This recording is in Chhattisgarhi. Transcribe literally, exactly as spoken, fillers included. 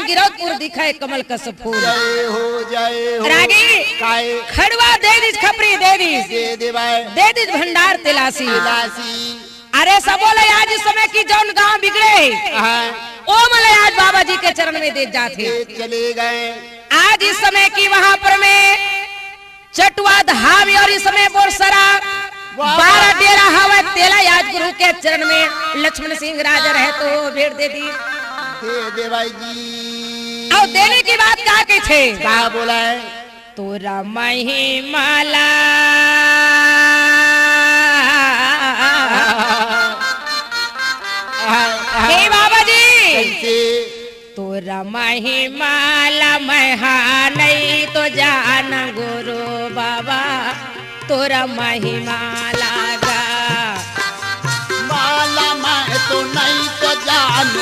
गिरौदपुर दिखय कमल कस फूल। जय हो, जय हो। रागी काय? खड़वा दे दिस, खपरी दे दिस। दे दे भाई। दे दिस भंडार तेलासी। तेलासी। अरे सबो ले आज इस समय की जौन गांव बिगड़े हे, हाँ। ओ मन ले आज बाबा जी के चरण में दे जात हे। दे चले गए। आज इस समय की वहां पर में चटवा धाम और इस समय बोरसरा वाह, बारह वाह। डेरा हवय, तेला आज गुरु के चरण में लक्ष्मण सिंह राजा रहे तो भेंट दे दी। दे दे भाई जी। अउ देने की बात का कथे? का बोला हे? तोरा महिमा ला हे बाबा जी। कैसे? तोरा महिमा ला मैं हा नहीं तो जान गुरु बाबा, तोरा महिमा ला गा। माला मैं तो नहीं तो जान